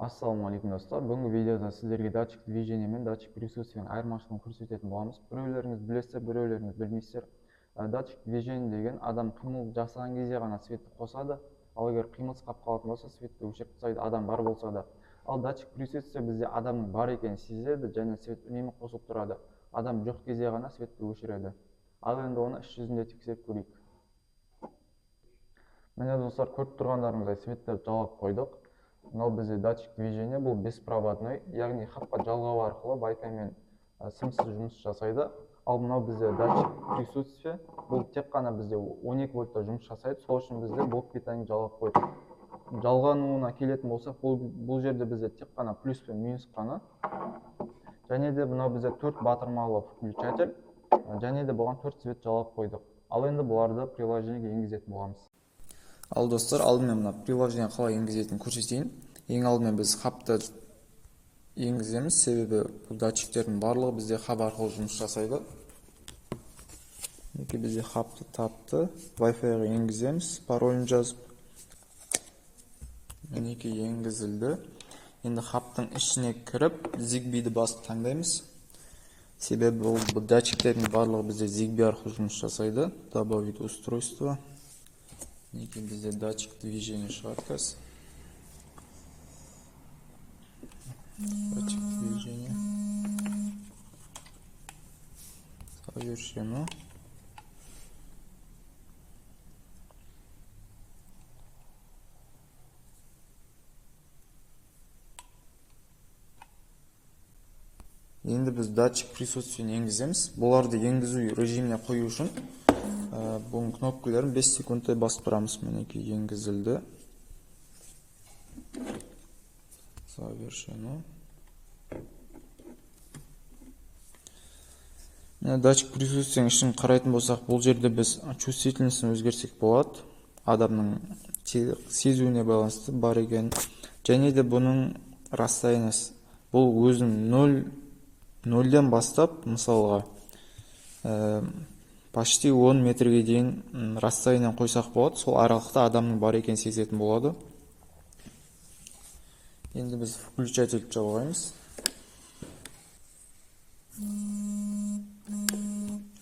Ассалаумағалейкум, достар! Бүгінгі видеода сіздерге датчик движения мен датчик присутствия ның айырмашылығын көрсететін боламыз. Біреулеріңіз білесіздер, біреулеріңіз білмейсіздер. Датчик движения деген адам қимыл жасаған кезде ғана свет ті қосады, ал егер қимылсыз қалып қалатын болса, свет ті өшіріп тастайды, адам бар болса да. Ал датчик присутствия бізде адамның бар екенін сезеді және свет үнемі қосылып тұрады, адам жоқ кезде ғана свет ті өшіреді. Ал енді оны іс жүзінде тексеріп көрейік. Міне, достар, көріп тұрғандарыңыздай, свет терді жалғап қойдық. Мынау бізде датчик движения, бұл беспроводной, яғни хабқа жалғау арқылы Wi-Fi мен сымсыз жұмыс жасайды. Ал мынау бізде датчик присутствия, бұл тек қана бізде 12 вольтта жұмыс жасайды, сол үшін бізде блок питания жалғап қойдық. Жалғануына келетін болсақ, бұл жерде бізде тек қана плюс пен минус қана. Және де мынау бізде төрт батырмалы включатель және де бұған төрт свет жалғап қойдық. Ал енді бұларды приложение ге енгізетін боламыз. Ал, достар, алдымен мына приложение қалай енгізетінін көрсетейін. Ең алдымен біз хабты енгіземіз, себебі бұл датчиктердің барлығы бізде хаб арқылы жұмыс жасайды. Мінекей, бізде хабты тапты. Wi-Fi-ға енгіземіз, паролін жазып. Мінекей, енгізілді. Енді хабтың ішіне кіріп, Zigbee-ді басып таңдаймыз, себебі бұл датчиктердің барлығы бізде Zigbee арқылы жұмыс жасайды. Добавить устройство. Мінекей, бізде датчик движения шығады қазір. Датчик движения завершено. Енді біз датчик присутствия ны енгіземіз. Бұларды енгізу режиміне қою үшін бұның кнопка ларын 5 секундтай басып тұрамыз. Мінекей, енгізілді. Завершено. Міне, датчик присутствия ның ішін қарайтын болсақ, бұл жерде біз чувствительность ін өзгертсек болады, адамның сезуіне байланысты бар екен. Және де бұның расстояние сі, бұл өзінің нөлден бастап, мысалға, почти 10 метрге дейін расстояние қойсақ болады, сол аралықта адамның бар екенін сезетін болады. Енді біз включатель жалғаймыз.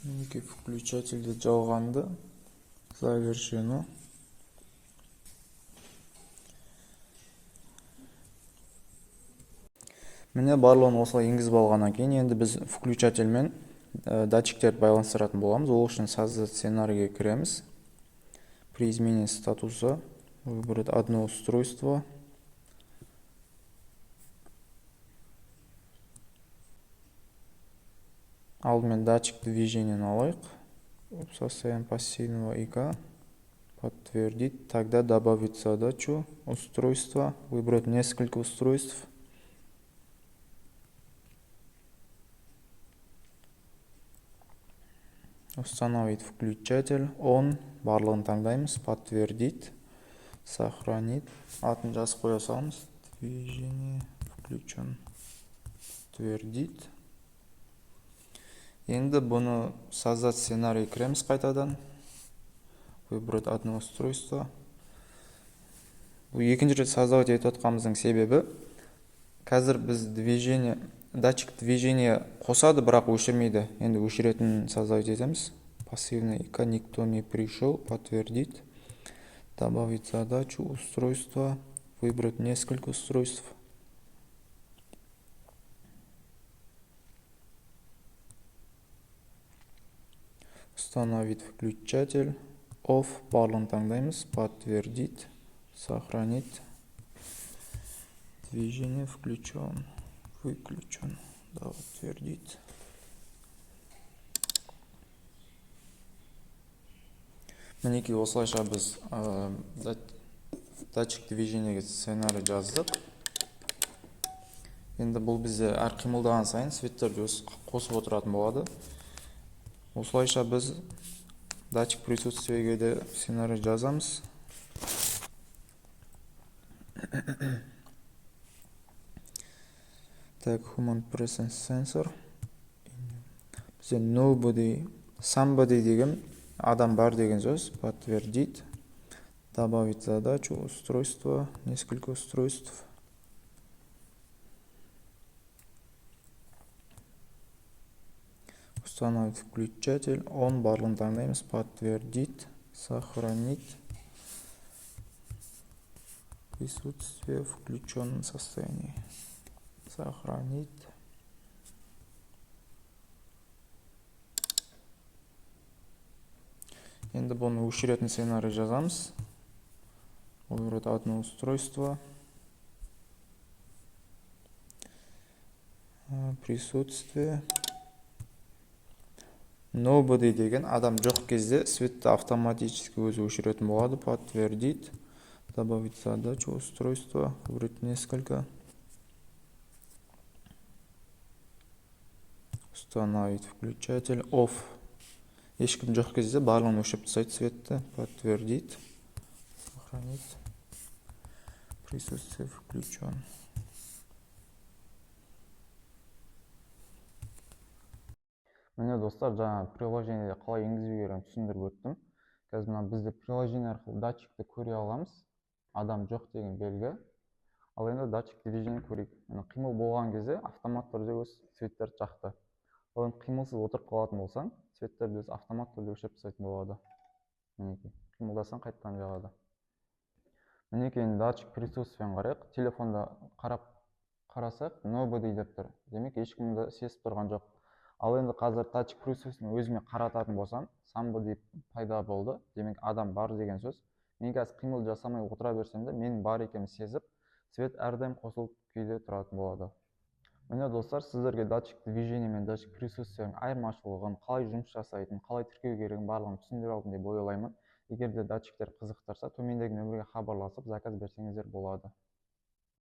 Мінекей, включатель ді жалғанды. Завершено. Міне, барлығын осылай енгізіп алғаннан кейін, енді біз включатель мен датчиктерді байланыстыратын боламыз. Ол үшін создать сценарий ге кіреміз, при изменении статуса выбрать одно устройство. Алдымен датчик движения ні алайық. Состояние пассивного ИК подтвердить. Тогда добавить задачу, устройство, выбрать несколько устройств, установить включатель on, барлығын таңдаймыз, подтвердить, сохранить. Атын жазып қоя саламыз: движение включен. Подтвердить. Енді бұны создать сценарий кіреміз қайтадан, выбрать одно устройство. Бұл екінші рет создавать етіп жатқанымыздың себебі, қазір біз движение, датчик движения қосады, бірақ өшірмейді. Енді өшіретін создавать етеміз. Пассивный ИК, никто не пришел, подтвердить, добавить задачу, устройство, выбрать несколько устройств, установить включатель off, барлығын таңдаймыз, подтвердить, сохранить. Движение включен, выключен. Да, подтвердить. Мінекей, осылайша біз датчик движение ге сценарий жаздық. Енді бұл бізде әр қимылдаған сайын свет терді қосып отыратын болады. Осылайша біз датчик присутствие ге де сценарий жазамыз. Так, human presence sensor. Бізде nobody, somebody деген адам бар деген сөз. Подтвердить, добавить задачу, устройство, несколько устройств. Установить включатель. On, барлығын таңдаймыз. Подтвердить. Сохранить. Присутствие в включенном состоянии. Сохранить. Енді бұны өшіретін сценарий жазамыз. Выбрать одно устройство. Присутствие. Nobody деген адам жоқ кезде светті автоматически өзі өшіретін болады. Подтвердить. Добавить задачу, устройство, выбрать несколько. Установить включатель. Off. Ешкім жоқ кезде барлығын өшіріп тастайды светті. Подтвердить. Сохранить. Присутствие включен. Міне, достар, жаңа приложениеде қалай енгізу керегін түсіндіріп өттім. Қазір мына бізде приложение арқылы датчикті көре аламыз. Адам жоқ деген белгі. Ал енді датчик движения көрейік. Міне, қимыл болған кезде автомат түрде өз светтерді жақты. Ал енді қимылсыз отырып қалатын болсаң, светтерді өзі автомат түрде өшіріп тастайтын болады. Мінекей, қимылдасаң қайтадан жағады. Мінекей, енді датчик присутствиені қарайық. Телефонда қарасақ, nobody деп тұр. Демек, ешкімді сезіп тұрған жоқ. Ал енді қазір датчик присутствиені өзіме қарататын болсам, somebody пайда болды. Демек, адам бар деген сөз. Мен қазір қимыл жасамай отыра берсем де, менің бар екенімді сезіп, свет әрдайым қосылып күйде тұратын болады. Міне, достар, сіздерге датчик движения мен датчик присутствияның айырмашылығын, қалай жұмыс жасайтынын, қалай тіркеу керегін барлығын түсіндіре алдым деп ойлаймын. Егер де датчиктер қызықтырса, төмендегі нөмірге хабарласып, заказ берсеңіздер болады.